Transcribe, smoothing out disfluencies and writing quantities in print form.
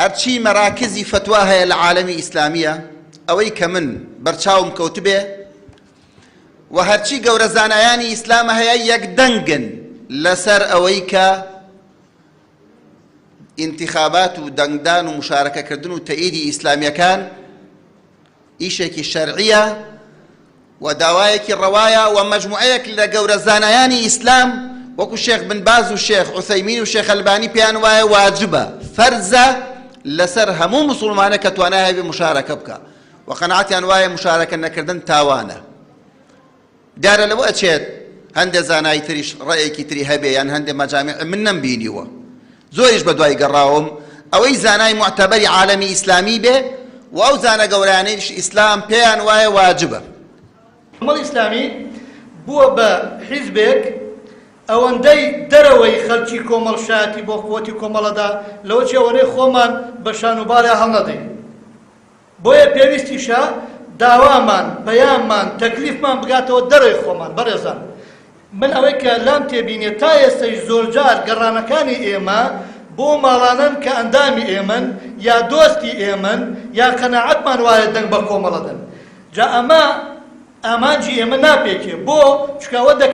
هەرچی مەراکزی فەتوا هەیە لە عالەمی ئیسلامیە ئەوەی کە من بەرچاوم کەوتبێ و هەرچی گەورە زانایانی ئیسلامە هەیە یەکدەنگن لەسەر ئەوەی کە ئینتخابات و دەنگدان و مشارەکەکردن و تەئیدی ئیسلامیەکان ئیشێکی شەرعیە و داوایەکی ڕەوایە و مەجموعەیەک لە گەورە زانایانی ئیسلام وەکو شێخ بن باز و شێخ عوسەیمین و شێخ ئەلبانی پێیان وایە واجبە فەرزە لەسەر هەموو موسڵمانە کە توانای هەبێ مشارەکە بکا و قەناعەتیان وایە مشارەکە نەکردن تاوانە. دیارە لەوە ئەچێت هەندێ زانای تریش ڕەئێکی تری هەبێ یان هەندێ مەجامیع من نەمبینیوە زۆریش بەدوای گەڕاوم ئەوەی زانای موعتەبەری عالەمی ئیسلامی بێ و ئەو زانا گەورانەیش ئیسلام پێیان وایە واجبە. کۆمەڵی ئیسلامی بووە بە حیزبێک ئەوەندەی دەرەوەی خەلکی کۆمەڵ شایەتی بۆ قوتی کۆمەڵەدا لەوەچی ئەوەنەی خۆمان بە شان و باڵیا هەڵنەدەین. بۆیە پێویستیشە داوامان، پەیاممان، تەکلیفمان بگاتەوە دەرەوەی خۆمان. بەڕێزان من ئەوەی کە لام تێبینیە تا ئێستەیش زۆرجار گەڕانەکانی ئێمە بۆ ماڵانەن کە ئەندامی ئێمەن یا دۆستی ئێمەن یا قەناعەتمان وایە دەنگ بە کۆمەڵە دەن. جا ئەمە ئامانجی ئێمە ناپێکێ. بۆ؟ چونکە ئەوە دەکرێ.